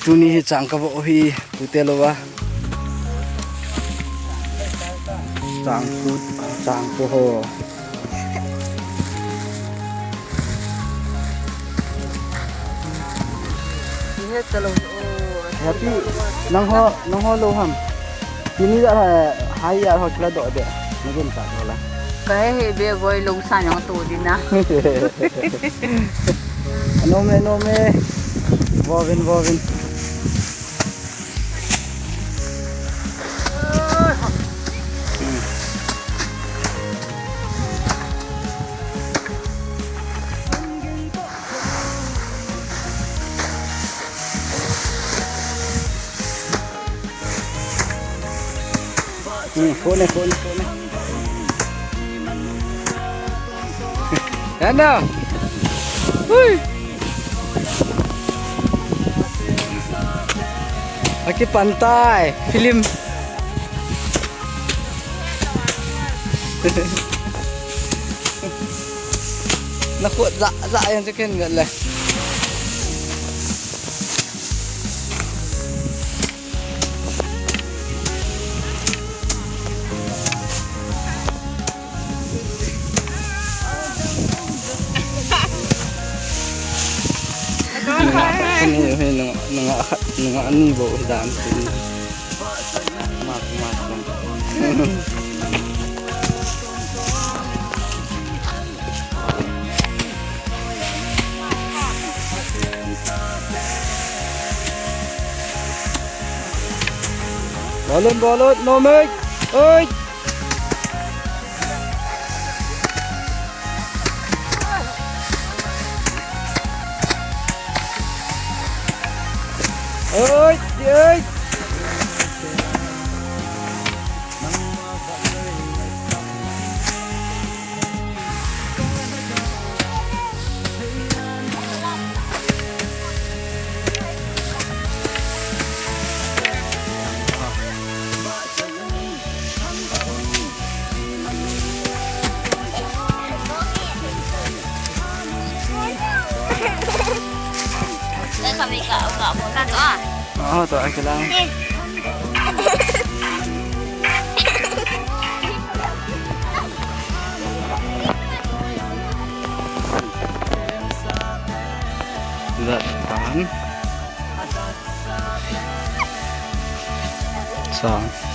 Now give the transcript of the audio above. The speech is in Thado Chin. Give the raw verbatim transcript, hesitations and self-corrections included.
Tuni hi chang kavoh hi pute lou a. Chang pu, chang pu ho. Happy, nangho, nangho lou ham. Tuni a hai a ho kila doh de. Nagin ta doh la. Kahe he be goi lou sa nyong tu dina. Nom e, nom e. Vovin, vovin. Hmm, phone, phone, phone. Yan na. Hui. Aki pantai film. Nakut za za yang chicken ngat le. Nunga khat kani hi nunga, nunga khat, nunga ani bou hi dan tin. Mak, mak, mak. Bolon, bolon, no mic. Oi. Oi, oi. Oh, to, akilang. That one. So.